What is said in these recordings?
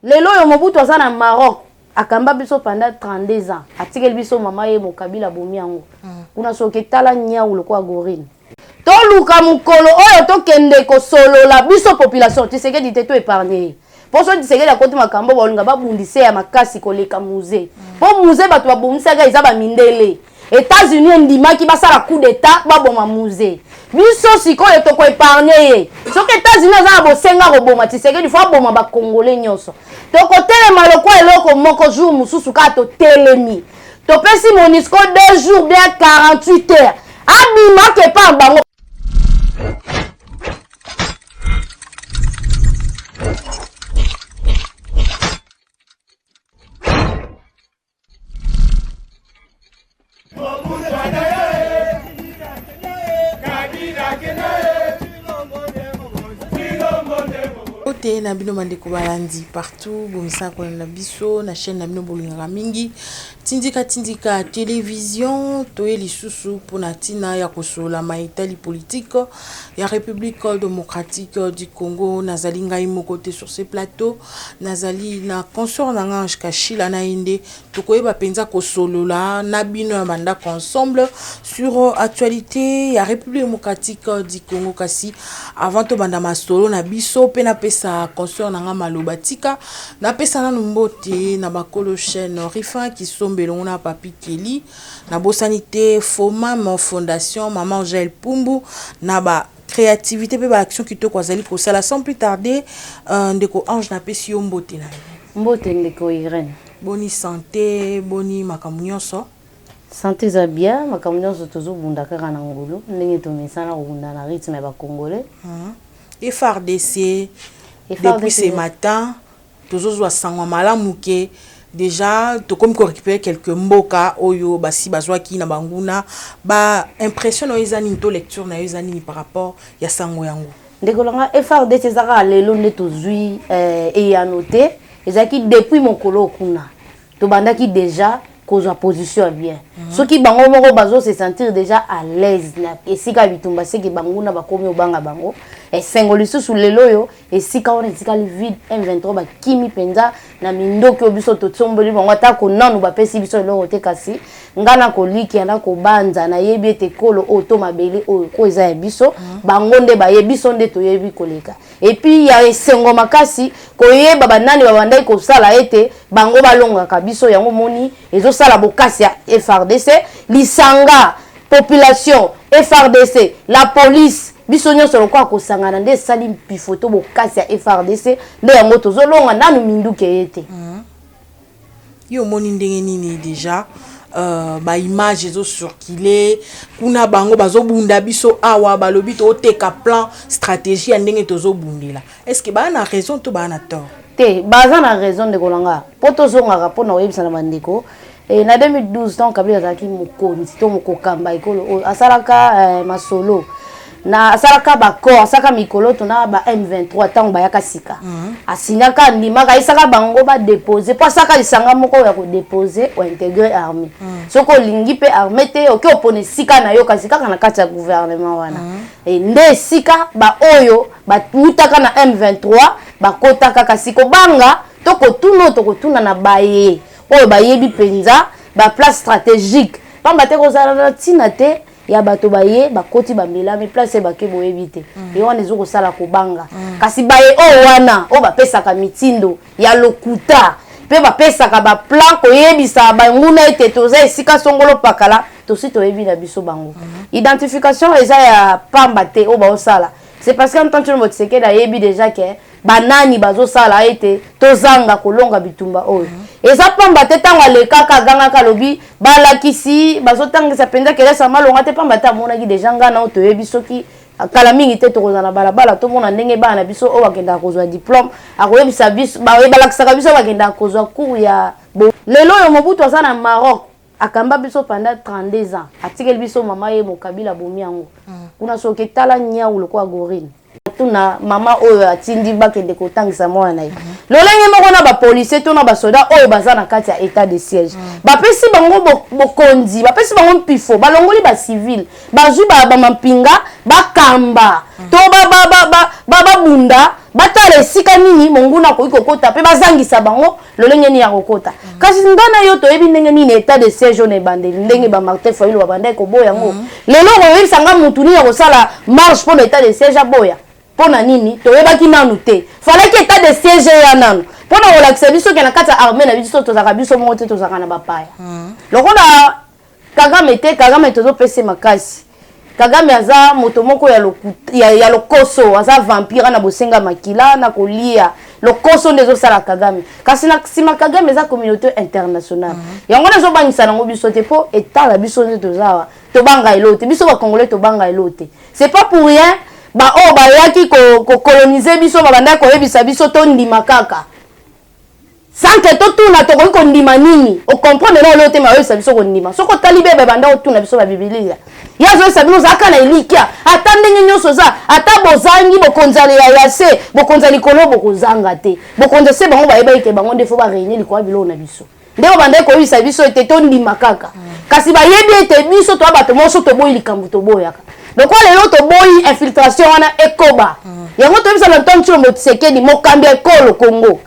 Lelo oyo Mobutu aza na Maroc, akamba biso pendant 32 ans, atikeli biso mama ye Mokabila abomi yango. Kuna soki tala nyau lokola gorine. Toluka mokolo oyo tokende kosolola biso population, Tshisekedi te to épargner ye. Po soki Tshisekedi akoti makambo baolinga babundise ya makasi koleka Mzee. Po Mzee bato babomisaka eza ba mindele. États-Unis endimaki basala coup d'état baboma Mzee. Biso sikoyo toko épargner ye. Soki États-Unis aza na bosenga koboma Tshisekedi, faut aboma ba Congolais nyonso. Tokotelema lokola eloko moko jour mosusu kaka totelemi. Topesi MONUSCO 2 jours bien 48 heures. Abimaka epa bango. Mbote na bino bandeko balandi partout bomesana kolanda biso na chaîne na bino bolingaka mingi tindika tindika télévision. Toye lisusu mpona ntina ya kosolola maetali politique ya République démocratique du Congo. Nazali ngai moko te sur ce plateau, nazali na consort na nga Ange Kashila. Na ye nde tokoyeba mpenza kosolola na bino ya bandako ensemble sur actualité ya République démocratique du Congo. Kasi avant tobanda masolo na biso mpe napesa consort na nga maloba, tika napesa nanu mbote na bakolo chaîne Rifin Kisombe elongo na Papi Keli. Nabosani te Fomam Fondation, Mama Angèle Pumbu na ba créativité mpe baaction kitoko azali kosala. Sans plus tarder, ndeko Ange, napesi yo mbote na yo. Mbote ndeko Irene. Boni santé? Boni makambo nyonso? Santé eza bien, makambo nyonso tozobunda kaka na ngulu ndenge tomesana kobunda na rythme ya bacongolais. FARDC, depuis ce matin tozozwa sango malamu ke déjà tokomi korécupérer quelques mboka oyo basi bazwaki na banguna. Ba impression na yo eza nini to lecture na yo eza nini par rapport ya sango yango? Ndeko nanga, FARDC eza kaka lelo nde tozwi eyano te. Ezalaki depuis mokolo kuna tobandaki déjà kozwa position ya bien. Soki bango moko bazo se sentir déjà à l'aise na esika ya bitumba, seke banguna bakomi obanga bango. Esengo lisusu, lelo oyo esika wana etikali vide. M23 bakimi mpenza na mindoki oyo biso totomboli bango. Atako nanu bapesi biso eloko te, kasi nga na kolikia na kobanza, nayebi ete ekolo oyo to mabele oyo ko eza ya biso. Bango nde baye, biso nde toyebi koleka. Et puis ya esengo makasi koyeba banani babandaki kosala ete bango balongaka biso. Yango moni ezosala bokasi ya FARDC, lisanga population, FARDC, la police, biso nyonso lokola kosangana nde esali mpifo to bokasi ya FARDC. Nde yango tozolonga nanu minduki eye te. Yo omoni ndenge nini déjà baimage ezocircule kuna, bango bazobunda, biso awa balobi toteka plan stratégie ya ndenge tozobundela? Est ce que baa na raison to baa na tort? Te, baza na raison, ndeko na nga. Mpo tozongaka mpona koyebisa na bandeko, na 2012 ntango Kabila azalaki mokonzi to mokokamba ekolo oyo, asalaka masolo na asalaka baaccord, asalaka mikolo to na ba M23. Ntango bayaka sika, asignaka, andimaka, ayesaka bango badépose, mpo asalaka lisanga moko ya kodépose ointégrer armée. Soki olingi mpe armée te, oke opona esika na yo, kasi kaka na kati ya gouvernement wana. Nde esika baoyo bawutaka na M23 bakotaka. Kasi kobanga to kotuna oyo tokotuna na baye oyo bayebi mpenza baplace stratégique, pamba te kozala na ntina te ya bato baye bakoti bamelami place bake boyebi te. Ye wana ezokosala kobanga. Kasi baye oyo wana oyo bapesaka mitindo ya lokuta mpe bapesaka baplan koyebisa banguna ete toza esika songolo pakala, tosi toyebi na biso bango. Identification eza ya pamba te oyo baosala, c'est parce que Antoine Tshilombo Tshisekedi ayebi déjà ke banani bazosala ete tozanga kolonga bitumba oyo. Eza pamba te ntango alekaka, agangaka, alobi balakisi bazotangisa mpenza kelasi ya malonga te, pamba te amonaki déjà ngana oyo toyebi. Soki kala mingi te tokozala na balabala, tomona ndenge bana na biso oyo bakendaka kozwa diplôme, akoyebisa biso balakisaka biso bakendaka kozwa cours ya. Lelo oyo Mobutu aza na Maroc, akamba biso pendant 32 ans, atikeli biso mama ye Mokabila abomi yango. Kuna soki tala nyau lokola gorine. Tuna mama oyo atindi bakende kotangisa mwana na ye. Lolenge moko na bapolisier to na basoda oyo baza na kati ya état de siège, bapesi bango bokonzi, bapesi bango mpifo, balongoli bacivile, bazwi bamampinga bakamba to babunda. Batala esika nini monguna akoki kokota mpe bazangisa bango lolenge nini ya kokota. Kasi nga na yo toyebi ndenge nini état de siège oyo na ebandeli, ndenge ba Martin Fayulu babandaki koboya yango. Lelo okoyebisa nga mutu nini akosala marche mpo na état de siège aboya? Mpo na nini toyebaki nanu te? Falaki état de siège eya nanu mpo na kolakisa biso ke na kati ya armée na biso tozalaka biso moko te, tozalaka na bapaya. Lokola Kagame te, Kagame tozopesa ye makasi. Kagame aza moto moko ya lokoso, aza vampire na bosenga makila na kolia. Lokoso nde ezosala Kagame. Kasi na nsima Kagame eza communauté internationale. Yango wana ezobangisa nango biso te, mpo etala biso nde toza awa. Tobanga elo te, biso bacongolais tobanga elo te. C'est pas pour rien baoyo bayaki kocoloniser biso babandaki koyebisa biso tondima kaka sans que totuna tokoki kondima nini. Ocomprendre na olo te, ma oyebisa biso kondima. Soki otali bebe banda otuna biso babibilia, ye azoyebisa bino ozalaka na elikya ata ndenge nyonso oza, ata bozangi bokonzi ya se, bokonzi ya likolo bokozanga te. Bokonzi ya se, bango bayebaki ke bango nde faut baréunir likolo ya biloko na biso. Nde babandaki koyebisa biso ete tondima kaka, kasi bayebi ete biso toya bato moso toboyi likambo, toboyaka. Lokola lelo toboyi infiltration wana ekoba, yango toyebisa na Antoine Tshilombo Tshisekedi, mokambi ya ekolo Congo.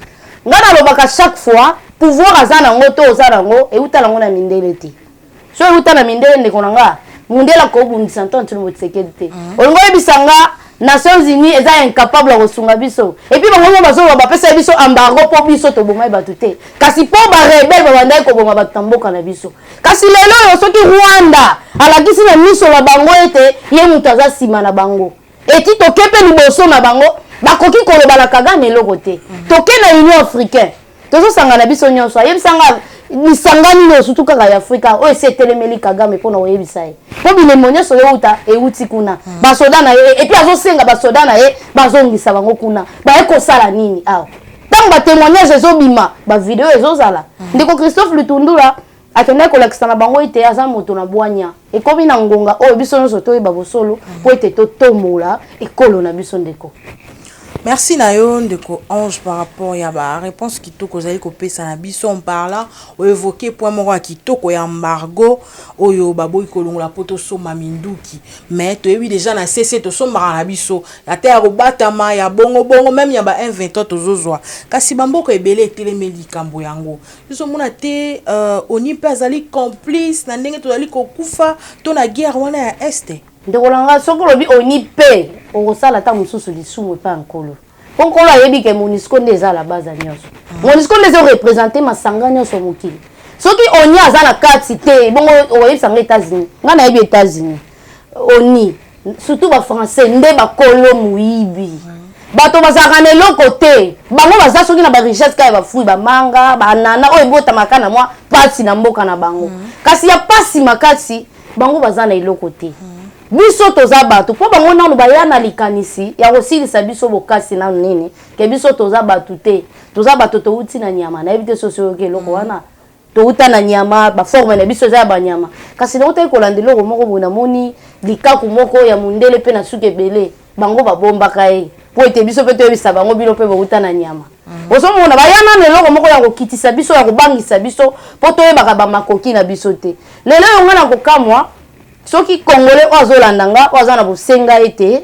Ngai nalobaka chaque fois, pouvoir aza nango to oza nango euta nango na mindele te. So euta na mindele, ndeko na nga, mundele akobundisa Antoine Tshilombo Tshisekedi te. Olingo oyebisa nga Nations Unies eza incapable ya kosunga biso? Et puis bango mo bazoloba bapesa biso embargo mpo biso tobomai bato te, kasi mpo barebelles babandaki koboma bato na mboka na biso. Kasi lelo oyo, soki Rwanda alakisi na miso na bango ete ye moto aza nsima na bango, eti toke mpe liboso na bango, bakoki koloba na Kagame eloko te. Toke na Union africaine, tozosangana biso nyonso. Ayebisanga lisanga nini oyo, surtout kaka ya Afrika, oyo esi etelemeli Kagame mpona koyebisa ye? Mpo bilembo nyonso euta euti kuna. Basoda na ye, et puis azosenga basoda na ye bazongisa bango kuna. Baye kosala nini awa? Ntango batémoignage ezobima, bavideo ezozala, ndeko Christophe Lutundula akendaki kolakisa na bango ete aza moto na bwanya. Ekomi na ngonga oyo biso nyonso toyeba bosolo mpo ete totombola ekolo na biso, ndeko. Merci na yo, ndeko Ange, par rapport ya baréponse kitoko ozali kopesa na biso. En parlant, oévoke point moko ya kitoko ya embargo oyo baboyi kolongola mpo tosomba minduki. Mais toyebi déjà na cc tosombaka na biso ata ya kobatama ya bongobongo, même ya ba 123 tozozwa, kasi bamboka ebele etelemeli likambo yango. Tozomona te ONU mpe azali complice na ndenge tozali kokufa to na guerre wana ya Est. Ndeko na nga, soki olobi ONU mpe, okosala ata mosusu lisumu epai ya Nkolo, mpo Nkolo ayebi ke MONUSCO nde eza la base ya nyonso. MONUSCO nde ezoreprésente masanga nyonso mokili. Soki ONU aza na kati te, bongo okoyebisa nga États-Unis? Nga nayebi États-Unis, ONU, surtout bafrançais nde bakolo moyibi. Bato bazalaka na eloko te. Bango baza soki na barichesse kaka ya bafruit, bamanga, banana oyo ebotamaka na mwa pasi na mboka na bango, kasi ya pasi makasi. Bango baza na eloko te. Biso toza bato, mpo bango nanu baya na likanisi ya kosilisa biso bokasi nanu nini, ke biso toza bato te, toza bato touti na nyama. Nayebi te sosi oyoki eloko wana, touta na nyama, baforme na biso eza ya banyama. Kasi nautaki kolanda eloko moko boye, namoni likaku moko ya mondele mpe na suki ebele. Bango babombaka ye mpo ete biso mpe toyebisa bango, bino mpe bouta na nyama. Ozomona, baya nano eloko moko ya kokitisa biso, ya kobangisa biso, mpo toyebaka bamakoki na biso te. Lelo oyo ngai na kokamwa soki Congolais oyo azolanda nga, oyo aza na bosenga ete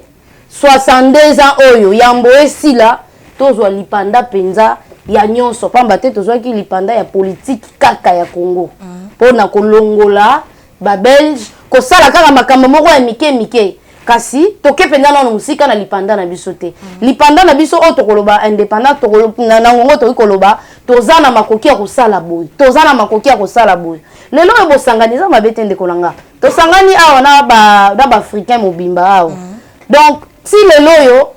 62 ans oyo yambo esila, tozwa lipanda mpenza ya nyonso, pamba te tozwaki lipanda ya politike kaka ya Congo mpona kolongola babelge, kosala kaka makambo moko ya mike mike, kasi toke mpenza nano mosika na lipanda na biso te. Lipanda na biso oyo tokoloba indépendant na ngongo, tokoki koloba toza na makoki ya kosala boye, toza na makoki ya kosala boye. Lelo oyo bosangani eza mabe te, ndeko na nga. Tosangani awa na baafricain mobimba awa. Donc ti lelo oyo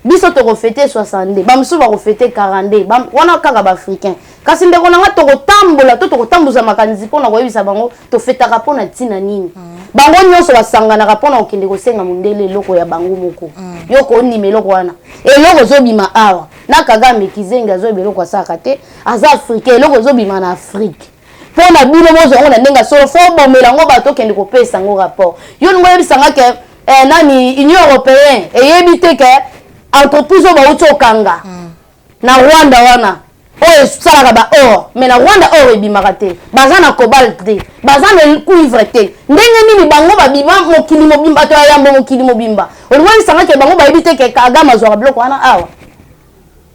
biso tokofêter 62, bamosusu bakofêter 42, wana kaka baafricain. Kasi ndeko na nga, tokotambola to tokotambuza makanisi mpona koyebisa bango tofetaka mpona ntina nini. Bango nyonso basanganaka mpona kokende kosenga mondele eloko ya bango moko. Yo kondima eloko wana? Eloko ezobima awa na Kagame kizengi, azoyeba eloko asalaka te, aza africain. Eloko ezobima na Afrique, mpo na bino bozwa yango na ndenge ya solo, faut bomela yango bato, okende kopesa yango rapport. Yo lingo oyebisanga ke nani, Union européenne eyebi te ke entreprise oyo bauti okanga na Rwanda wana, oyo esalaka ba or? Mais na Rwanda or ebimaka te, baza na cobalt te, baza na cuivre te. Ndenge nini bango babima mokili mobimba, bato ya yambo mokili mobimba? Olingo oyebisanga ke bango bayebi te ke Kagame azwaka biloko wana awa?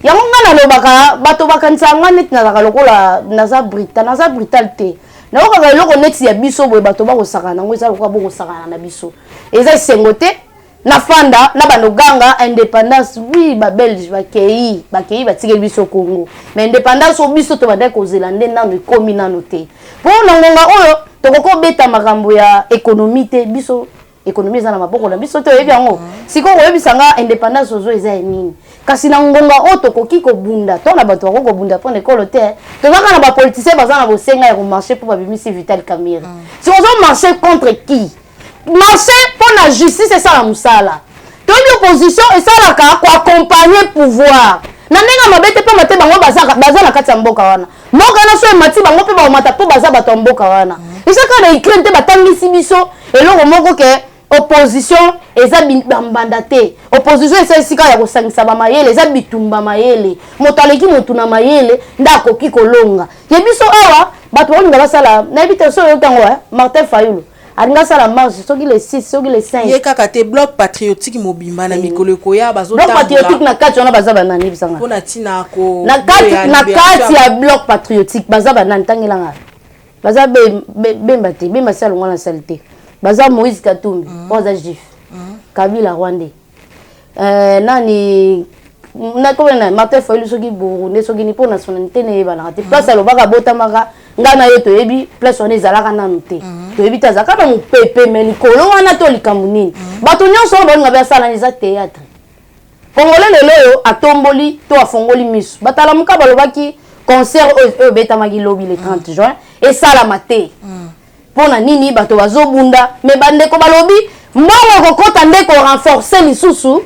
Yango nga nalobaka, bato bakanisaka nga neti nazalaka lokola naza brutal. Naza brutal te. Nayokaka eloko neti ya biso boye, bato bakosakana nango, eza lokola bokosakana na biso. Eza esengo te. Nafanda na bando ganga indépendance, oui, babelge bakei, bakei, batikeli biso Congo, mais indépendance oyo biso tobandaki kozela nde nano ekomi nano te. Mpo na ngonga oyo tokoki kobeta makambo ya économie te. Biso économie eza na maboko na biso te, oyebi yango. Sikoyo koyebisa nga indépendance ozo eza ya nini? Kasi na ngonga oyo tokoki kobunda to na bato bakoki kobunda mpona ekolo te. Tozaka na bapoliticien baza na bosenga ya komarcher mpo babimisi Vital Kamerhe. Sikoyo ozomarcher contre qui? Marche mpo na justice esala mosala. Toyebi opposition esalaka koaccompagner pouvoir na ndenge ya mabe te, pamba te bango baza na kati ya mboka wana. Mboka wana so emati, bango mpe bakomata, mpo baza bato ya mboka wana. Eza kaka na Ukraine te batangisi biso eloko moko ke opposition eza bambanda te. Opposition eza esika ya kosangisa bamayele, eza bitumba mayele. Moto aleki motu na mayele nde akoki kolonga. Ye biso awa bato bakolinga basala, nayebi te so oyoki yango. Martin Fayulu alingi asala marche soki le 6, soki le 5. Ye kaka te, Bloc patriotique mobimba na mikolo ekoya. Bloc patriotique, na kati wana baza banani? Yebisanga. Mpona ntina ko Na kati ya Bloc patriotique baza banani? Tangelanga. Baza Bemba te, Bemba si alongwa na sali te. Baza Moïse Katumbi oyo aza juif, Kabila rwandais, nani nakomena, Martin Fayulu soki burundais, soki ni mpo nationalité neyebanaka te. Place alobaka abotamaka, ngai na ye toyebi place wana ezalaka nanu te. Toyebi te, azalaka na mopepe me likolo wana to likambo nini. Bato nyonso oyo balinga basala eza théâtre. Congolais lelo oyo atomboli to afongoli miso. Batalamuka balobaki concert oyo ebetamaki lobi le 30 juin esalama te. Mpo na nini? Bato bazobunda, me bandeko balobi mbongo ekokɔta nde korenforcer lisusu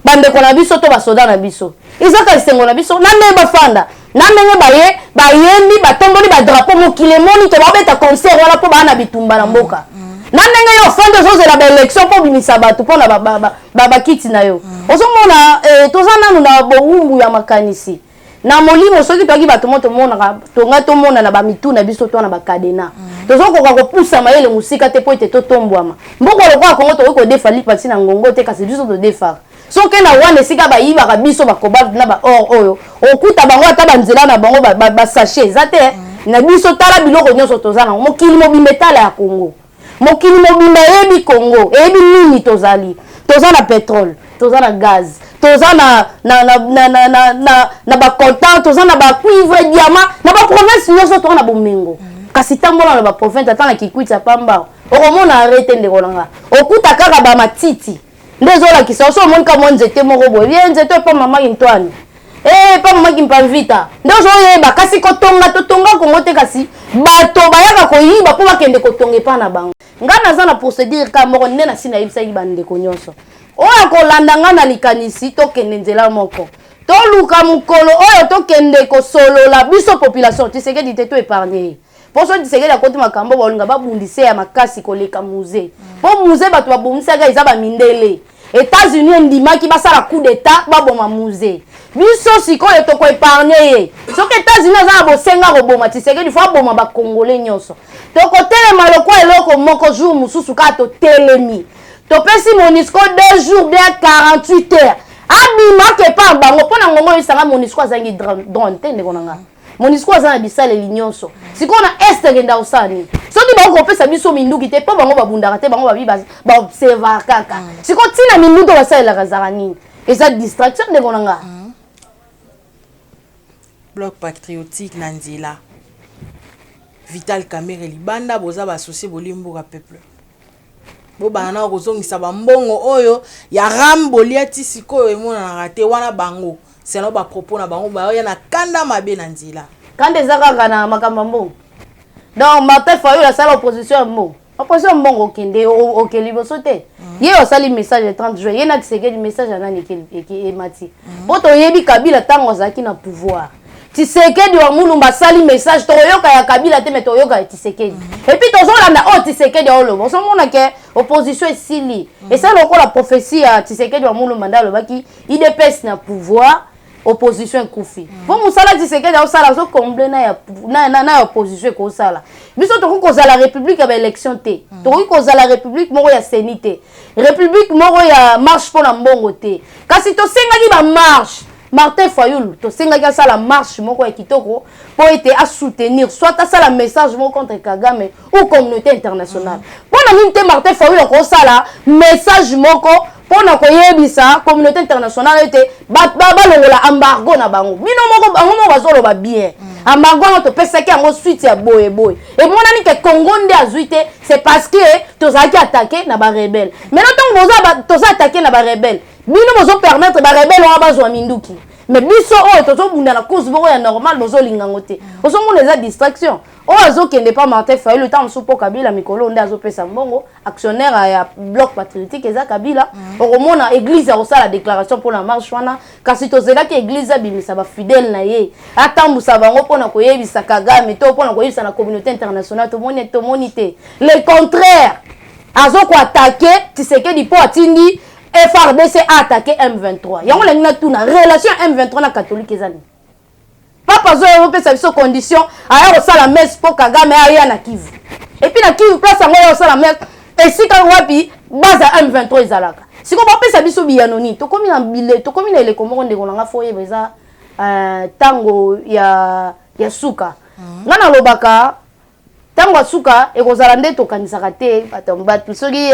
bandeko na biso to basoda na biso. Ezaka esengo na biso na ndenge bafanda, na ndenge baye bayembi, batomboli badrapeau, mokili emoni ke babeta concert wana mpo baa na bitumba na mboka. Na ndenge yo ofandi ozozela baélection mpo obimisa bato mpona bakiti na yo, ozomona toza nanu na bowumbu ya makanisi na molimo. Soki toyaki bato mo tomonaka, tonga tomona na bamitu na biso to na bacadenas, tozokoka kopusa mayele mosika te mpo ete totombwama. Mboka lokola Kongo, tokoki kodefa lipa ntina ngongo te, kasi biso todefaka. Soki na wana esika bayibaka biso bacobalt na baor oyo, okuta bango ata banzela na bango basachet eza te. Na biso tala biloko nyonso toza nango, mokili mobimba etala ya Kongo, mokili mobimba eyebi Congo, eyebi nini tozali. Toza na pétrole, toza na gaz, toza na bacoltan, toza na bacuivre, diamant. Na baprovince nyonso toza na bomengo. Kasi tambola na baprovince, ata na Kikwit ya pamba, okomona arete. Ndeko na nga, okuta kaka bamatiti nde ezolakisa. Oso omoni ka mwa nzete moko boye, ye nzete epa mama Kintwani, epa mama Kimpamvita, nde ozoyeba. Kasi kotonga, totonga Kongo te, kasi bato bayaka koyiba mpo bakende kotonga epa na bango. Ngai naza na procédure ka moko nde nasi nayebisaki bandeko nyonso oyo akolanda ngai na likanisi, tokende nzela moko, toluka mokolo oyo tokende kosolola biso population. Tshisekedi te, to épargne ye, mpo so Tshisekedi akoti makambo, baolinga babundise ya makasi koleka Mzee. Mpo Mzee bato babongisaka eza bamindele. États-Unis endimaki basala coup d'état, baboma Mzee. Biso sikoyo tokoépargne ye. Soki États-Unis aza na bosenga koboma Tshisekedi, faut aboma bakongole nyonso. Tokotelema lokwa eloko moko jour mosusu kaka totelemi, topesi MONUSCO 2 jours bien 48 heures, abimaka epa bango. Mpo na ngongo oyebisanga MONUSCO azangi drone te. Ndeko na nga, MONUSCO aza na bisaleli nyonso. Sikoyo na Est ekenda kosala nini soki bango kopesa biso minduki te? Mpo bango babundaka te, bango babi baobservaka kaka. Sikoyo ntina minduki oyo basalelaka ezalaka nini? Eza distraction, ndeko na nga. Bloc patriotique na nzela, Vital Kamerhe libanda, boza baassocié, bolie mboka. Peuple, bobanda na kozongisa bambongo oyo ya ram bolia ti sikoyo emonanaka te. Wana bango, selon bapropos na bango, baoya na kanda mabe na nzela. Kanda eza kaka na makambo ya mbongo. Donc Martin Fayulu asala opposition ya mbongo, opposition ya mbongo. Okende oke liboso te. Ye osali message le 30 juin, ye na Tshisekedi, message ya nani emati? Mpo toyebi Kabila ntango azalaki na pouvoir. Tshisekedi wa Mulumba asali message, tokoyoka ya Kabila te, me toyoka ya Tshisekedi. Et puis tozolanda oyo Tshisekedi aoloba, ozomona ke opposition esili. Esali lokola prophétie ya Tshisekedi wa Mulumba nde alobaki UDPS na pouvoir, opposition ekufi. Mpo mosala Tshisekedi aosala azocombler na ya opposition ekosala. Biso tokoki kozala république ya baélection te, tokoki kozala république moko ya CENI te, république moko ya marche mpo na mbongo te. Kasi tosengaki bamarche. Martin Fayulu, tosengaki asala marche moko ya kitoko mpo ete asoutenir, soit asala message moko contre Kagame ou communauté internationale. Mpo na nini te Martin Fayulu akosala message moko mpo na koyebisa communauté internationale ete balongola embargo na bango? Bino moko, bango moko bazoloba bien, embargo wana topesaki yango suite ya boye boye, emonani ke Congo nde azwi te, c'est parce que tozalaki attaqué na barebelles. Maintenant, ntango toza attaqué na barebelles, bino bozopermettre barebelles wana bazwa minduki, mais biso oyo tozobunda na cause moko ya normal, bozolinga yango te. Ozomona eza distraction oyo azokende pa Martin Fayulu. Ntango mosusu mpo Kabila mikolo nde azopesa mbongo, actionnaire ya Bloc patriotique eza Kabila. Okomona église akosala déclaration mpona marche wana, kasi tozelaki église abimisa bafidèle na ye, atambusa bango mpona koyebisa Kagame to mpona koyebisa na communauté internationale. Tomoni, tomoni te. Le contraire, azokoattaquer Tshisekedi mpo atindi FARDC aattaquer M23. Yango nalingi natuna, relation M23 na catholique eza nini? Papa azoya opesa biso condition, aya kosala messe mpo Kagame aya na Kivu. Et puis na Kivu, place yango aya kosala messe, esika wapi base ya M23 ezalaka? Sikoyo bapesa biso biyano nini? Tokomi na bile, tokomi na eleko moko, ndeko na nga, fo oyeba eza ntango ya suka. Nga nalobaka, ntango ya suka ekozala nde tokanisaka te. Bato soki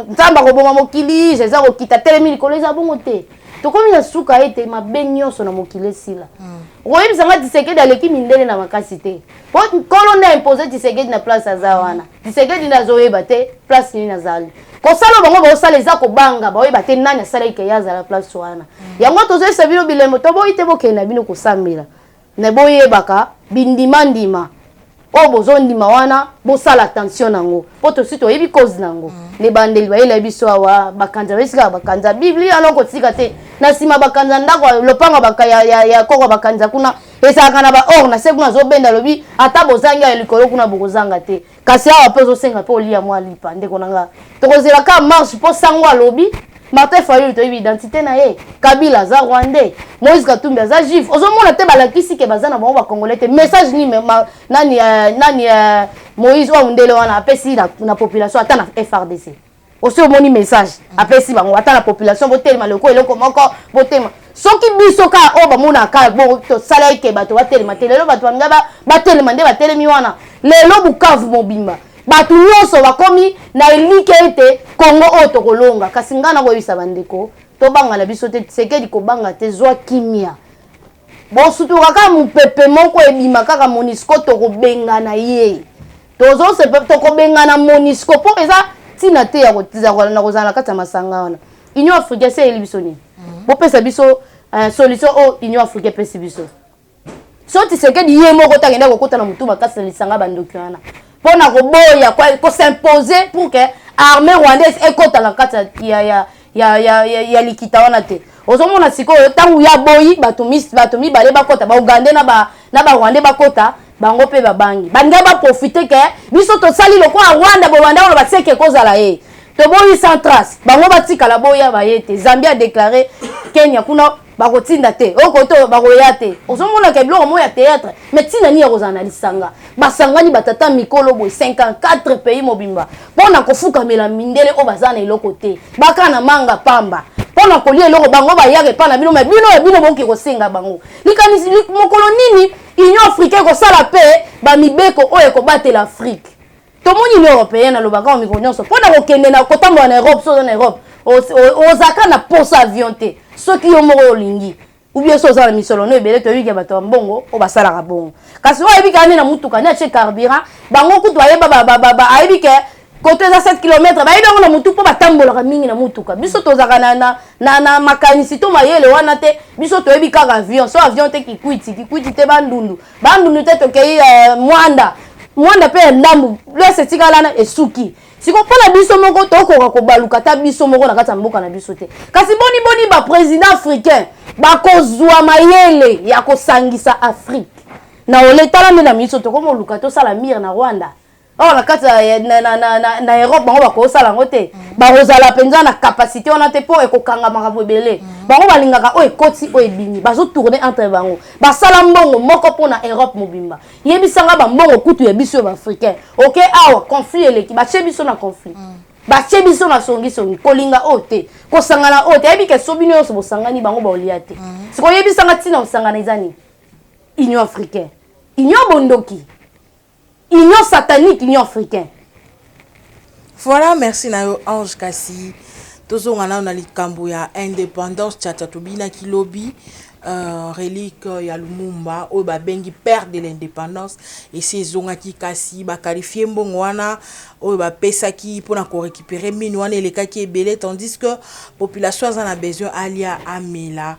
Nzambe akoboma mokili, eza kokita telemi likolo, eza bongo te. Tokomi na suka ete mabe nyonso na mokili esila. Okoyebisa nga, Tshisekedi aleki mindele na makasi te, po Nkolo nde impose Tshisekedi na place aza wana. Tshisekedi nde azoyeba te place nini azali kosala. Bango baosala eza kobanga, baoyeba te nani asalaki ke ye azala place wana. Yango tozoyebisa bino bilembo, toboyi te bokende na bino kosambela na boyebaka bindimandima oyo bozondima wana, bosala attention nango, mpo tosi toyebi cause nango. Na ebandeli bayela biso awa bakanza, bayesi kaka bakanza Biblia wana, kotika te na nsima bakanza ndako, lopango ya koko bakanza kuna ezalaka na baor na se kuna, azobenda, alobi ata bozangi ya likolo kuna bokozanga te. Kasi awa mpe ozosenga mpe olia mwa lipa. Ndeko na nga, tokozela ka marche mpo sango alobi Martin Fayulu, toyebi identité na ye. Kabila aza Rwandais, Moïse Katumbi aza juif. Ozomona te, balakisi ke baza na bango bacongolais te. Message nini nani Moïse oyo ndele wana apesi na population, ata na FARDC osi omoni message apesi bango, ata na population, botelema loko eloko moko, botelema. Soki biso kaka oyo bamonaka bo tosala eke bato batelema te, lelo bato balinga batelema nde batelemi wana. Lelo Bukavu mobimba, bato nyonso bakomi na elike ete Kongo oyo tokolonga. Kasi ngai nakoyebisa bandeko, tobanga na biso te. Tshisekedi, kobanga te, zwa kimia, bosutuka kaka mopepe moko ebima kaka. MONUSCO tokobengana ye, tokobengana MONUSCO mpo eza ntina te ya na kozala na kati ya masanga wana. Union africaine se eyeli biso nini? Bopesa biso solution oyo Union africaine epesi biso. So Tshisekedi ye moko te akende kokota na motu makasi na lisanga bandoki wana mpo na koboya kos'imposer pour que armée rwandaise ekota na kati ya likita wana te. Ozomona sikoyo, ntango ya boyi bato mibale bakota, baugandais na barwandais bakota, bango mpe babangi, balingi baprofiter ke biso tosali lokola Rwanda, borwanda oyo baseke ekozala ye, toboyi sans trace, bango batikala boya baye te. Zambie adéclaré, Kenya kuna bakotinda te, okoto bakoya te. Ozomonaka biloko moko ya théâtre. Mais ntina nini ya kozala na lisanga basangani batata mikolo boye, 54 pays mobimba, mpo na kofukamela mindele oyo baza na eloko te, baka na manga pamba mpo na kolia eloko bango bayaka epa na bino? Me bino ya bino bokoki kosenga bango likanisi. Mokolo nini Union africaine ekosala mpe bamibeko oyo ekobatela Afrique? Tomoni Union européenne, alobaka mikolo nyonso mpo na kokende na kotambola na Europe. So oza na Europe, ozalaka na posa avion te, soki yo moko olingi ou bien so oza na misolo no ebele. Toyebi ke bato ya mbongo oyo basalaka bongo, kasi oyo ayebi kaka nde na mutuka nde atie carburant, bango kutu ayeba, ayebi ke koto eza 7 km, bayebi yango na mutu mpo batambolaka mingi na mutuka. Biso tozalaka na makanisi to mayele wana te. Biso toyebi kaka avion, so avion te, Kikwit, Kikwit te, Bandundu, Bandundu te, tokei Mwanda, Mwanda mpe ya ndambu lese etikala na esuki. Siko mpona biso moko tokoka kobaluka ata biso moko na kati ya mboka na biso te. Kasi boni boni baprésident africain bakozwa mayele ya kosangisa Afrique na ole? Tala nde na miso tokomoluka tosala mire na Rwanda oyo na kati na Europe, bango bakosala yango te. Bakozala mpenza na capacité wana te mpo ekokanga makambo ebele. Bango balingaka oyo ekoti, oyo ebimi, bazotourner entre bango. Basala mbongo moko mpona Europe mobimba. Yebisanga, bambongo kutu ya biso ya baafricain oke awa, conflit eleki, batie biso na conflit. Batie biso na songisongi, kolinga oyo te, kosangana oyo te. Ayebi ke so bino nyonso bosangani, bango baolia te. Sikoyo oyebisanga ntina kosangana eza nini? Union africaine, union bondoki, union satanique, Union africaine. Voilà, merci na yo, Ange. Kasi tozonga nano na likambo ya indépendance. Tiata tobinaki lobi, relique ya Lumumba oyo babengi père de l'indépendance esi ezongaki, kasi baqualifier mbongo wana oyo bapesaki mpona korécupérer mine wana elekaki ebele, tandis que population aza na besoin alia, amela.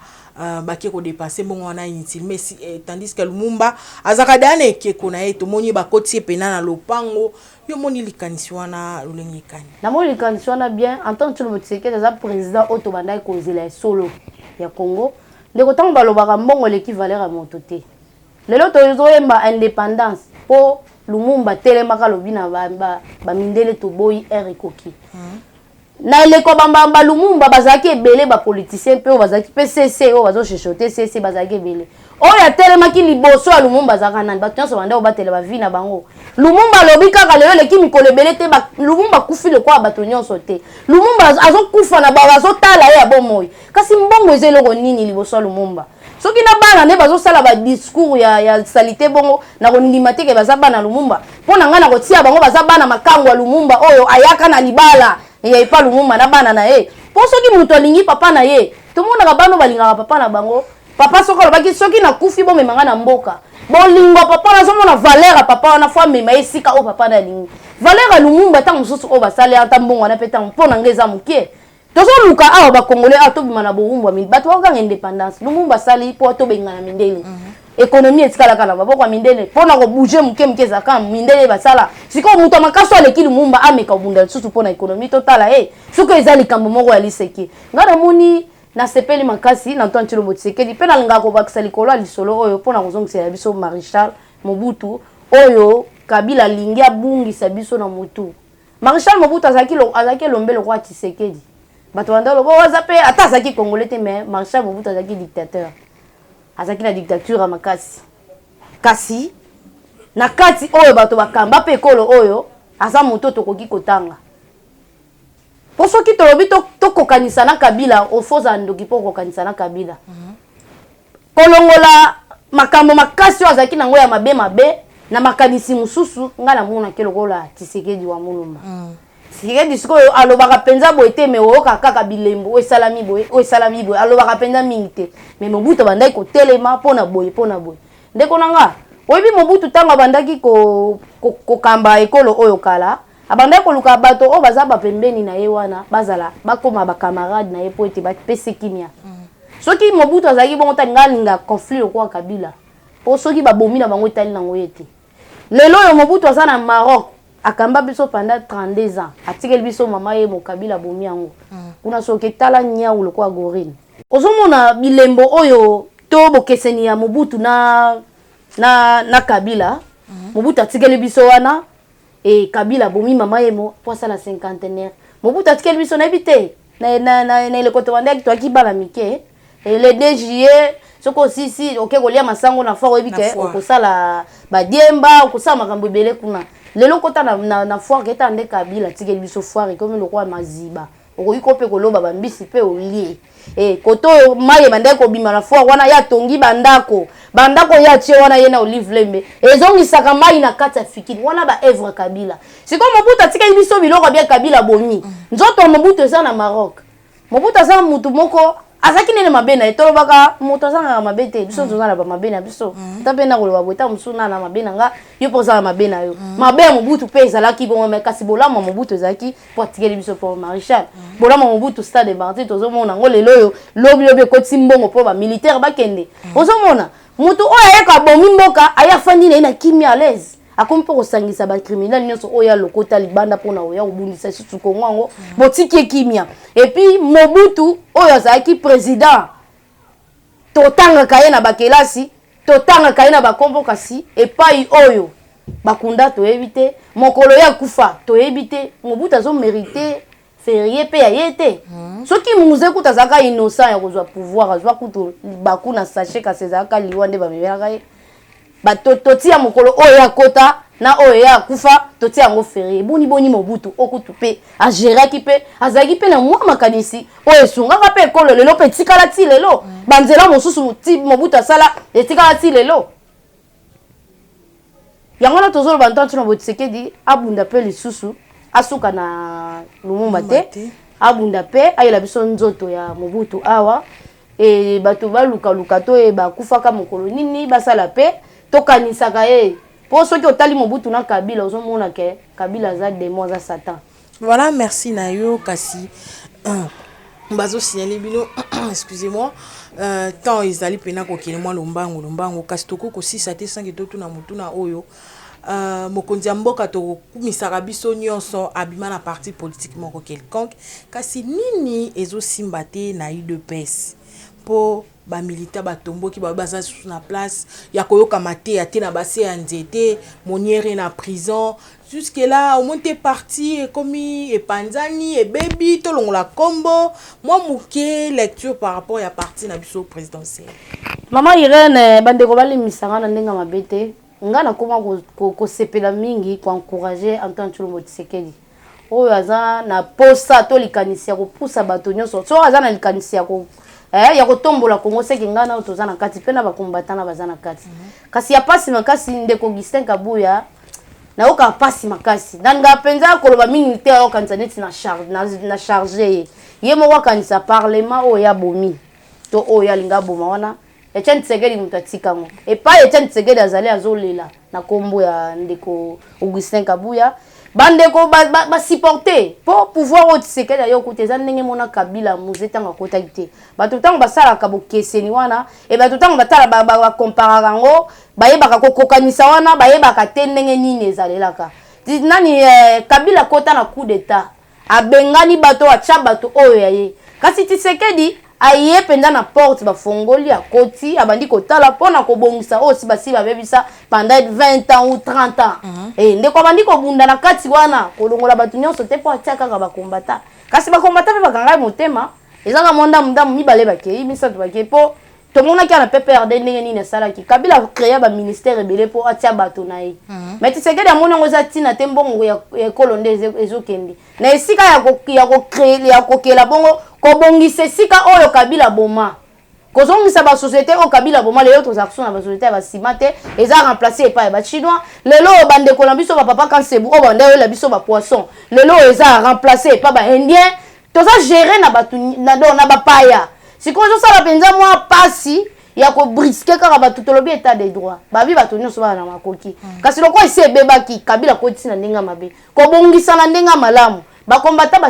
Bake kodépenser mbongo wana inutilement, tandis que Lumumba azalaka deya na ekeko na ye. Tomoni bakoti ye pena na lopango. Yo moni likanisi wana lolenge ekani? Namoni likanisi wana bien. En tant que Tshilombo Tshisekedi aza président oyo tobandaki kozela esolo ya Congo, ndeko, ntango balobaka mbongo eleki valeur ya moto te. Lelo tozoyemba indépendance mpo Lumumba atelemaka, alobi na bamindele toboyi, heure ekoki. Na eleko bambamba Lumumba bazalaki ebele, bapoliticien mpe oyo bazalaki mpe cc oyo bazochuchoter cc bazalaki ebele. Oyo atelemaki liboso ya Lumumba azalaka nani? Bato nyonso banda kobatela bavie na bango. Lumumba alobi kaka lelo eleki mikolo ebele te, Lumumba akufi lokola bato nyonso te. Lumumba azokufa na bato azotala ye ya bomoi, kasi mbongo eza eloko nini liboso ya Lumumba? Soki na bana nde bazosala badiscours ya saleté bongo, na kondima te ke baza bana Lumumba. Mpo na ngai, na kotia bango baza bana makango ya Lumumba oyo ayaka na libala ya epa Lumumba na bana na ye. Mpo soki moto alingi papa na ye, tomonaka bana balingaka papa na bango. Papa soki alobaki soki nakufi bomema ngai na mboka, bolingo papa nazomona valeur ya papa wana, fo amema ye esika oyo papa na alingi. Valeur ya Lumumba, ntango mosusu oyo basali ata mbongo wana mpe, ntango mpo na ngai eza moke. Tozoluka awa bacongolais awa tobima na bowumbu. Bato bakokanga indépendance Lumumba asali mpo tobengana mindele, économie etikalaka na maboko ya mindele. Mpona kobouger moke moke ezalaka mindele basala. Sikoyo moto ya makasi aleki Lumumba ameka kobunda lisusu mpona économie, totala ye soki eza likambo moko ya liseki. Ngai namoni, nasepeli makasi na Antoine Tshilombo Tshisekedi, mpe nalingaka kobakisa likolo ya lisolo oyo mpona kozongisela biso Maréchal Mobutu oyo Kabila alingi abungisa biso na motu. Maréchal Mobutu azalaki elombe lokola Tshisekedi. Bato banda loba oyo aza mpe ata azalaki congolais te, mais Maréchal Mobutu azalaki dictateur, azalaki na dictature ya makasi. Kasi na kati oyo bato bakamba mpe ekolo oyo, aza moto tokoki kotanga. Mpo soki tolobi tokokanisa na Kabila, ofoza ndoki mpo okokanisa na Kabila. Kolongola makambo makasi oyo azalaki nango ya mabe mabe na makanisi mosusu, ngai namonaki lokola Tshisekedi wa Mulumba. Tshisekedi sikoyo alobaka mpenza boye te, mais oyoka kaka bilembo oyo esalami boye, oyo esalami boye. Alobaka mpenza mingi te, mais Mobutu abandaki kotelema mpona boye, mpona boye. Ndeko na nga, oyebi Mobutu ntango abandaki kokamba ekolo oyo kala, abandaki koluka bato oyo baza bapembeni na ye wana bazala bakóma bacamarade na ye mpo ete bapesi kimia. Soki Mobutu azalaki bongo, tani ngai alinga conflit lokola Kabila, mpo soki babomi na bango etali nango ye te. Lelo oyo Mobutu aza na Maroc, akamba biso pendant 32 ans, atikeli biso mama ye mokabila abomi yango kuna. Soki etala nyau lokola gorine, ozomona bilembo oyo to bokeseni ya Mobutu na Kabila. Mobutu atikeli biso wana e Kabila abomi mama ye mo mpo asala cinquantenaire. Mobutu atikeli biso, nayebi te, na eleko tobandaki, toyaki bana mike, le 2 juillet soki osisi oke kolia masango na foire, oyebi ke okosala badiemba, okosala makambo ebele kuna. Lelo okota na foire, keta nde Kabila atikeli biso foire ekomi lokola maziba. Okoki ko mpe koloba bambisi mpe olie e kote oyo mai ebandaki kobima na foire wana. Ye atongi bandako, bandako ye atie wana, ye na Olive Lembe, ezongisaka mai na kati ya fikili wana, baœuvre Kabila. Sikoyo Mobutu atikeli biso biloko bia Kabila bomi. Nzoto ya Mobutu eza na Maroc. Mobutu aza mutu moko azalaki nene mabe na ye. Tolobaka moto azangaka mabe te. Biso toza na bamabe na biso. Ata mpe na koloba boye, ta mosusu na na mabe na nga, yo mpo oza na mabe na yo. Mabe ya Mobutu mpe ezalaki bongo, mais kasi bolamu ya Mobutu ezalaki mpo atikeli biso mpo Maréchal. Bolamu ya Mobutu, stade Martyrs tozomona yango lelo oyo. Lobi lobi ekotisi mbongo mpo bamilitaire bakende. Ozomona motu oyo ayeka abomi mboka, aye afandi na ye na kimia, à l'aise, akomi mpo kosangisa bacriminel nyonso oyo alokota libanda mpona oya kobundisa lisusu Kongo yango. Botiki ye kimia. Et puis Mobutu oyo azalaki président, totangaka ye na bakelasi, totangaka ye na bakombo, kasi epai oyo bakunda toyebi te, mokolo ye akufa toyebi te. Mobutu azomériter férié mpe ya ye te. Soki Mzee kutu azalaka innocent ya kozwa pouvoir, azwa kutu baku na sachet, kasi ezalaka liwa nde bamemelaka ye. Bato totia mokolo oyo akota. Na oyo ye akufa, totia yango férié. Boni boni Mobutu okutu mpe agéraki mpe azalaki mpe na mwa makanisi oyo esungaka mpe ekolo. Lelo mpe etikala ti lelo, banzela mosusu ti Mobutu asala etikala ti lelo. Yango wana tozoloba, Antoine Tshilombo Tshisekedi abunda mpe lisusu, asuka na Lumumba te, abunda mpe ayela biso nzoto ya Mobutu awa. E bato balukaluka toyeba akufaka mokolo nini, basala mpe tokanisaka ye, mpo soki otali Mobutu na Kabila, ozomona ke Kabila aza démon, aza Satan. Voilà, merci na yo. Kasi bazosignaler bino, excusez-moi, temps ezali mpena kokende mwa lombango lombango, kasi tokoki kosisa te sanke totuna motuna oyo. Mokonzi ya mboka tokumisaka biso nyonso abima na parti politique moko quelconque, kasi nini ezosimba te na UDPS mpo bamilitaire batomboki, baoyo baza susu na place ya koyoka mateya te na base ya nzete? Moniere na prison jusque là, omoni te parti ekomi epanzani, ebebi. Tolongola nkombo mwa moke, lecture par rapport ya parti na biso présidentielle. Mama Irene, bandeko balimisanga na ndenge mabe te. Nga nakoma kosepela mingi koencourager Antoine Tshilombo Tshisekedi, oyo aza na posa to likanisi ya kopusa bato nyonso. So aza na likanisi ya kotombola Kongo, seke ngai nao toza na kati mpe na bakombatana baza na kati. Kasi ya pasi makasi, ndeko Augustin Kabuya, nayoka pasi makasi. Nalinga mpenza koloba mingi te, ayokanisa neti na charge ye. Ye moko akanisa parlement oyo abomi to oyo alinga aboma wana. Etienne Tshisekedi moto atika yango epai. Etienne Tshisekedi azali azolela na nkombo ya ndeko Augustin Kabuya. Bandeko basupporte mpo pouvoir oyo Tshisekedi ayo kuta eza ndenge mona Kabila Mzee ntango akotaki te. Bato ntango basalaka bokeseni wana e, bato ntango batala bakomparaka yango, bayebaka kokokanisa wana, bayebaka te ndenge nini ezalelaka. Nani Kabila akota na coup d'état, abengani bato, atya bato oyo ya ye. Kasi Tshisekedi aye mpenza na porte bafongoli, akoti, abandi kotala mpona kobongisa oyo si basi babebisa pendant 20 ans ou 30 ans. Ndeko abandi kobunda na kati wana, kolongola bato nyonso te mpo atia kaka bakombata. Kasi bakombata mpe bakanga ye motema, ezaka mwa ndamu ndamu, mibale bakei, misato bakei, mpo tomonaki na PPRD ndenge nini asalaki. Kabila créa baministère ebele mpo atia bato na ye. Mais Tshisekedi amoni yango eza ntina te, mbongo ya ekolo nde ezokende na esika ya kokela bongo, kobongisa esika oyo Kabila boma, kozongisa basociété oyo Kabila boma. Lelo tozala kusu na basociété ya basima te, eza remplacé epai ya Bachinois. Lelo oyo bandeko na biso, bapapa Kansebu oyo banda oyela biso bapoisson, lelo oyo eza remplacé epai Baindien. Toza géré na bato na bapaya. Sikoyo ezosala mpenza mwa pasi ya kobrusquer kaka bato. Tolobi état de droit, babi bato nyonso bana na makoki. Kasi lokola esi ebebaki, Kabila kotisi na ndenge ya mabe, kobongisa na ndenge ya malamu. Bakombata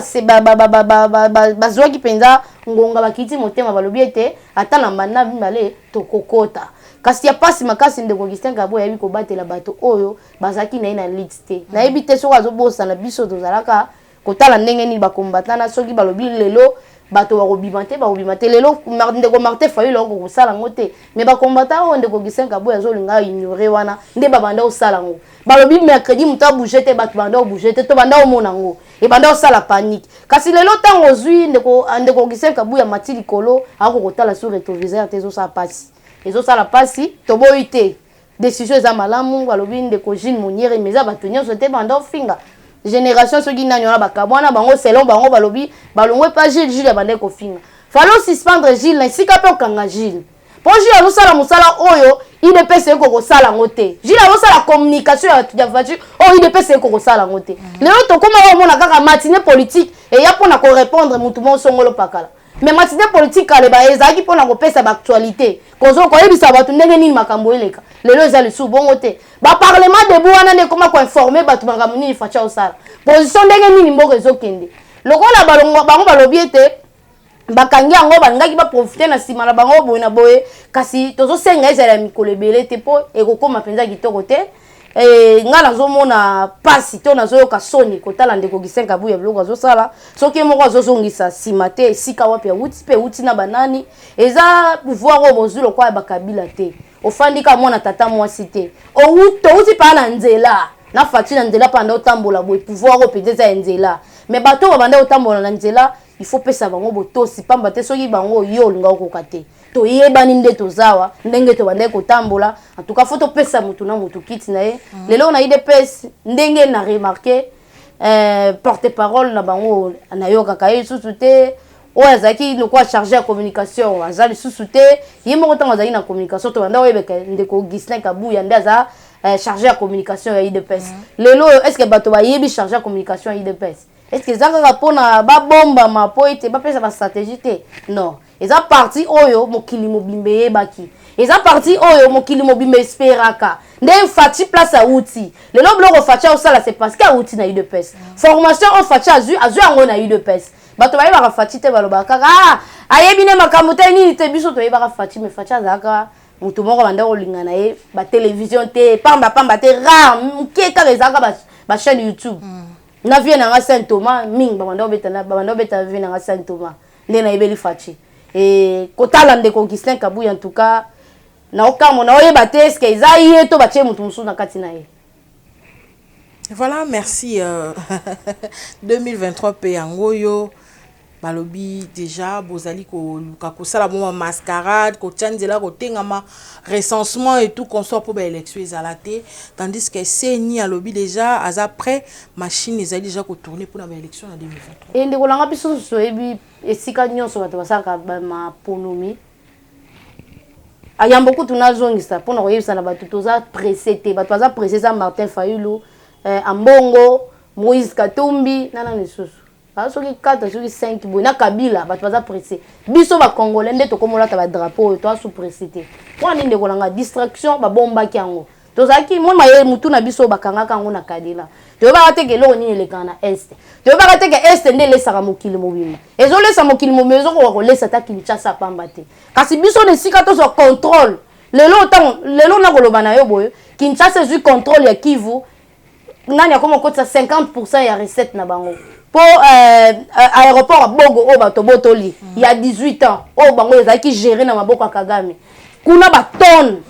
bazwaki mpenza ngonga, bakiti motema, balobi ete ata na mbanda mibale tokokota. Kasi ya pasi makasi, ndeko Augustin Kabuya ayebi kobatela bato oyo bazalaki na ye na lutte te. Nayebi te soki azobosana biso tozalaka kotala ndenge nini bakombatana. Soki balobi lelo bato bakobima te, bakobima te. Lelo ndeko Martin Fayulu ako kosala yango te, mais bakombata oyo ndeko Augustin Kabuya azolinga ignore wana nde babanda kosala yango. Balobi mercredi moto abouge te, bato banda obouge te, to banda omona yango ebanda kosala panique. Kasi lelo ntango ozwi ndeko Augustin Kabuya mati likolo, ako kotala sur rétroviseur te, ezosala pasi, ezosala pasi. Toboyi te, décision eza malamu. Balobi ndeko Jean Moniere, mais eza bato nyonso te. Banda ofinga génération soki nani wana, bakabwana bango selon bango, balobi balongwe pa Gilles. Gilles abandaki kofinga, fallait suspendre Gilles na esika mpe okanga Gilles, mpo Gilles azosala mosala oyo UDPS eko kosala yango te. Gilles azosala communication ya voiture oyo UDPS eko kosala yango te. Lelo tokóma omona kaka matinée politique eya mpona korépondre mutu moko songolo pakala, mais matinée politique kaleba ezalaki mpona kopesa baactualité, koyebisa bato ndenge nini makambo eleka. Lelo eza lisusu bongo te. Baparlement debout wana nde ekóma koinformer bato makambo nini Fatshi osala, position ndenge nini mboka ezokende. Lokola bango balobi ete bakangi yango, balingaki baprofiter na nsima na bango boye na boye. Kasi tozosenga ezala ya mikolo ebele te, mpo ekokóma mpenza kitoko te. Ngai nazomona pasi to nazoyoka soni kotala ndeko Augustin Kabuya, biloko azosala. Soki ye moko azozongisa nsima te, esika wapi awuti mpe ewuti na banani? Eza pouvoir oyo bozwi lokola ya bakabila te. Ofandi kaka mwana tata mwasi te, touti paa na nzela na Fatshi na nzela, mpanda otambola boye. Pouvoir oyo mpenza eza ya nzela, mais bato oyo babanda kotambola na nzela. Il faut pesa bango botosi, pamba te soki bango yo olinga okoka te. Toyebani nde tozawa ndenge tobandaki kotambola. En tout cas, faut topesa motu na motu kiti na ye. Lelo na UDPS, ndenge na remarquer, porte parole na bango nayokaka ye lisusu te. Oyo azalaki lokola chargé ya communication aza lisusu te. Ye moko ntango azalaki na communication, tobanda oyebeka ndeko Ghislain Kabuya nde aza chargé ya communication ya UDPS. Lelo oyo, est ce que bato bayebi chargé ya communication ya UDPS? Est ce que eza kaka mpona babombama mpo ete bapesa bastratégie te? Non, eza parti oyo mokili mobimba eyebaki, eza parti oyo mokili mobimba esperaka. Nde Fatshi place awuti lelo, biloko Fatshi aosala, c'est parce que awuti na UDPS. Formation oyo Fatshi azwi, azwi yango na UDPS. Bato bayebaka Fatshi te, balobaka kaka: "Ah, ayebi ne makambo te, nini te." Biso toyebaka Fatshi, mais Fatshi azalaka motu moko banda kolinga na ye batélévision te, pamba pamba te, rare moke kaka ezalaka bachaîne YouTube. Na vie na nga Saint Thomas mingi, babanda kobeta vie na nga Saint Thomas, nde nayebeli Fatshi. E kotala ndeko Ghislain Kabuya, en tout cas naokambo, naoyeba te eske eza ye to batie motu mosusu na kati na ye. Voilà, merci. 2023 mpe yango oyo balobi déjà bozali koluka kosala mwa mascarade, kotia nzela, kotengama recensement et tout consort mpo baélection ezala te, tandis que CENI alobi déjà aza prêt, machine ezali déjà kotourner mpona baélection na 2023. E ndeko nanga, biso susu toyebi esika nyonso bato basalaka maponomi. Ayambo kutu nazongisa mpona koyebisa na bato, toza pressé te. Bato baza pressé eza Martin Fayulu, Ambongo, Moïse Katumbi, nana lisusu soki 4, soki 5 boye na Kabila. Bato baza pressé, biso bacongolais nde tokomolata badrapeau oyo toasu pressé te. Mpona nini, ndeko nanga? Distraction babombaki yango, tozalaki mwa mayele, mutu na biso bakangaka yango na kadila. Toyebaka te ke eloko nini elekaka na Est, toyebaka te ke Est nde elesaka mokili mobimba, ezolesa mokili mobimba, ezokoka kolesa ata Kinshasa pamba te. Kasi biso na esika tozwa contrôle lelo, ntango lelo nakoloba na yo boye, Kinshasa ezwi contrôle ya Kivu, nani akoma okotisa 50 ya recette na bango mpo aéroport ya Bogo oyo bato botoli ya 18 ans oyo bango ezalaki géré na maboko ya Kagame kuna, batonne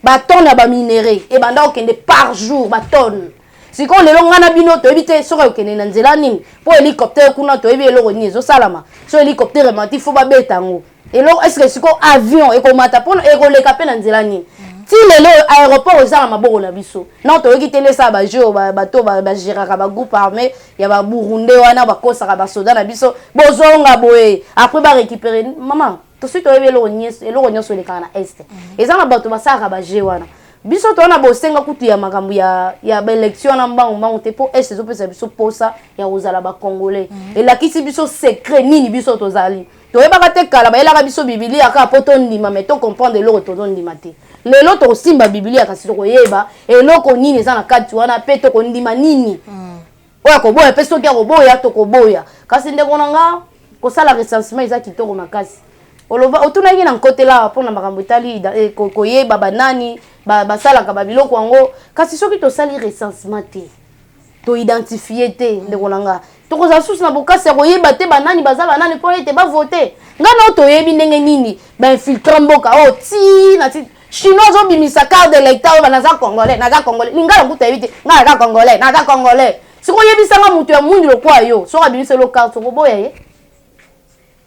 batonne ya baminerai ebanda kokende par jour, batonne. Sikoyo lelo ngai na bino toyebi te soki okende na nzela nini mpo hélicoptère kuna, toyebi eloko nini ezosalama. So hélicoptère emati, fo babeta yango eloko. Est-ce sikoyo avion ekomata mpona ekoleka mpe na nzela nini? Ti lelo aéroport eza na maboko na biso non, toyoki te nde esala bajeu. Bato bagéraka bagroupe armé ya baburundais wana bakosaka basoda na biso, bozonga boye, après barécupérer. Mama, tosi toyebi eloko nyonso elekaka na Est. Eza na bato basalaka bajeu wana. Biso toza na bosenga kutu ya makambo ya baélection wana mbangu mbangu te, mpo Est ezopesa biso posa ya kozala bacongolais. Elakisi biso secret nini biso tozali, toyebaka te. Kala bayelaka biso Bibilia kaka mpo tondima, mais tocomprendre eloko tozondima te. Lelo tokosimba Bibilia, kasi tokoyeba eloko nini eza na kati wana mpe tokondima nini oyo akoboya, mpe soki akoboya, tokoboya. Kasi ndeko na nga, kosala recensement eza kitoko makasi. Oloba otunaki na nkotela mpona makambo etali koyeba banani basalaka babiloko yango. Kasi soki tosali recensement te, toidentifie te, ndeko na nga, tokozala susu na bokasi ya koyeba te banani baza banani mpo ete bavote. Ngai na oyo toyebi ndenge nini bainfiltre mboka oyo ti na ti. Chinois azobimisa carte d'électeur oyo, naza Congolais, naza Congolais, lingala kuta yebi te, ngai naza Congolais, naza Congolais. Soki oyebisanga moto ya mwindu lokwa yo, soki abimisa elo carte, sokoboya ye.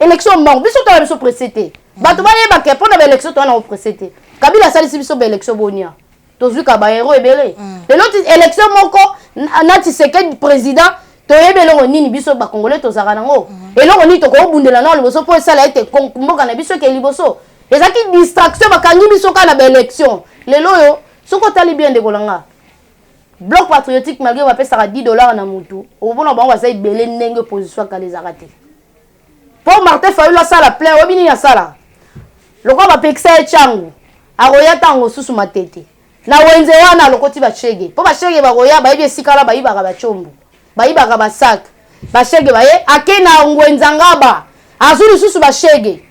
Élection mbango, biso toya biso pressé te. Bato bayebake mpo na baélection toya na kopressé te. Kabila asalisi biso baélection bonia, tozwi ka bahéros ebele. Lelo élection moko na Tshisekedi président, toyebi eloko nini biso bacongolais tozalaka nango, eloko nini tokobundela nao liboso mpo esala ete mboka na biso eke liboso. Ezalaki distraction, bakangi biso kaka na baélection. Lelo oyo soki otali bien, ndeko na nga, Bloc patriotique, malgré bapesaka 10 $ na mutu, omona bango baza ebele ndenge position akala ezalaka te. Mpo Martin Fayulu asala plein, oyebi nini asala? Lokola bapekisa ye ntango akoya, ntango susu Matete na wenze wana alokoti bashege, mpo bashege bakoya, bayebi esika wana bayibaka bacombo, bayibaka basak. Bashege baye, ake na ngwenza ngaba, azwi lisusu bashege,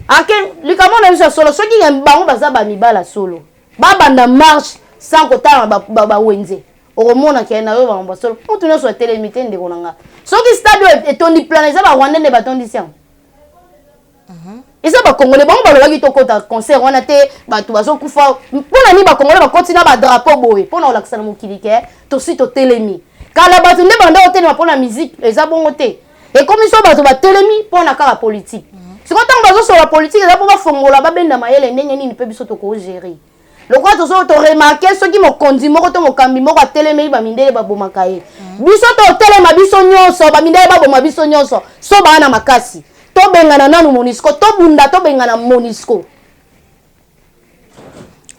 ake likambo na biso ya solo. Soki bango baza bamibala solo, babanda marche sans kotala bawenze, okomona ke na yo bango basolo. Mutu nyonso atelemi te, ndeko na nga. Soki stade oyo etondi plein, eza barwandais nde batondisi yango? Eza bacongolais. Bango balobaki tokɔta concert wana te, bato bazokufa. Mpona nini bacongolais bakɔti na badrapeau boye? Mpona kolakisa na mokili ke tosi totelemi. Kala bato nde banda kotelema mpona musique, eza bongo te. Ekomi so bato batelemi mpo na kaka politike. Sikoyo ntango bazosola politike, eza mpo bafongola, babenda mayele ndenge nini mpe biso tokogérer. Lokola tozo toremarquer, soki mokonzi moko to mokambi moko atelemeli bamindele, babomaka ye. Biso totelema biso nyonso, bamindele baboma biso nyonso. So baa na makasi, tobengana nanu MONUSCO, tobunda, tobengana MONUSCO.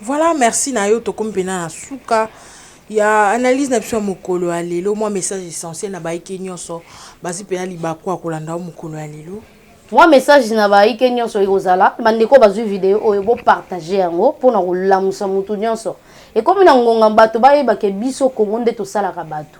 Voilà, merci na yo. Tokomi mpena na suka ya analyse na biso ya mokolo ya lelo. Mwa message essentiel na bayike nyonso bazwi mpena libaku ya kolanda yo mokolo ya lelo. Mwa message na bayike nyonso ekozala: bandeko bazwi video oyo, bopartager yango mpona kolamusa motu nyonso. Ekomi na ngonga bato bayebake biso Kongo nde tosalaka bato.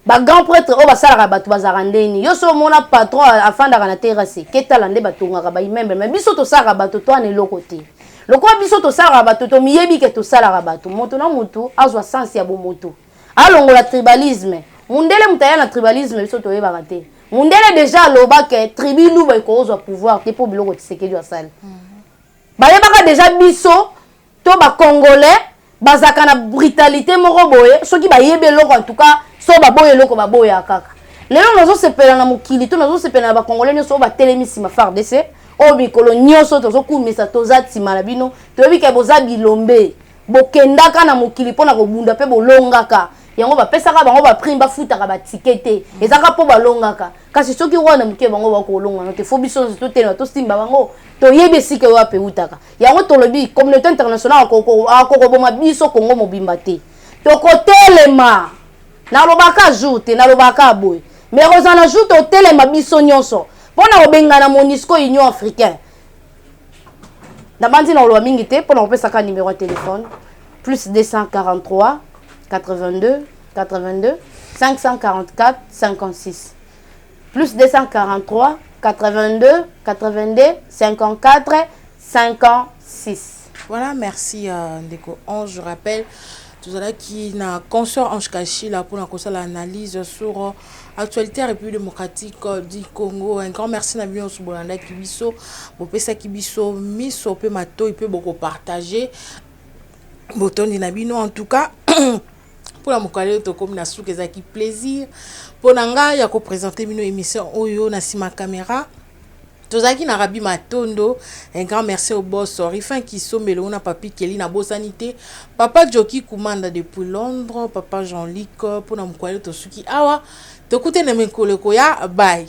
Bagrand prêtre oyo basalaka bato bazalaka ndeni? Yo so omona patron afandaka na terrasse, ketala nde batongaka baimmeuble. Mais biso tosalaka bato, to wana eloko te. Lokola biso tosalaka bato, tomiyebi ke tosalaka bato. Moto na motu azwa sens ya bomoto, alongola tribalisme. Mundele moto aya na tribalisme, biso toyebaka te. Mundele déjà alobake tribu luba ekozwa pouvoir te mpo biloko Tshisekedi asali. Bayebaka déjà biso to bacongolais bazalaka na brutalité moko boye. Soki bayebi eloko, en tout cas so baboya eloko, baboya kaka. Lelo nazosepela na mokili to nazosepela na bacongolais nyonso oyo batelemi nsima FARDC. Oyo mikolo nyonso tozokumisa, toza nsima na bino. Toyebi ke boza bilombe, bokendaka na mokili mpona kobunda mpe bolongaka. Yango bapesaka bango baprime, bafutaka batike te, ezaka mpo balongaka. Kasi soki wana moke bango bakolongana te, faut biso nyonso totelema, tosimba bango. Toyebi esika oyo ape eutaka. Yango tolobi, communauté internationale akokoboma biso Kongo mobimba te. Tokotelema. Nalobaka jour te, nalobaka boye, mais kozala na jour totelema biso nyonso mpona kobengana MONUSCO, Union africaine. Nabandi na koloba mingi te mpona kopesaka numéro ya téléphone: plus 243 82 82 544 56, plus 243 82 82 54 56. Voilà, merci ndeko Ange. Je rappelle, tozalaki na consort Ange Kashila mpona kosala analyse sur actualité ya République démocratique du Congo. Un grand merci na bino nyonso bolandaki biso, bopesaki biso miso mpe matoi mpe bokopartager. Botondi na bino. En tout cas, mpona mokolo oyo tokómi na suka. Ezalaki plaisir mpo na ngai ya koprésenter bino émission oyo. Na nsima caméra tozalaki na Rabi Matondo. Un grand merci au boss Rifin Kisombelo na Papi Keli. Nabosani te papa Joki Kumanda depuis Londres, papa Jean-Luc. Mpona mokolo tosuki awa, tokutana mikolo ekoya. Bye.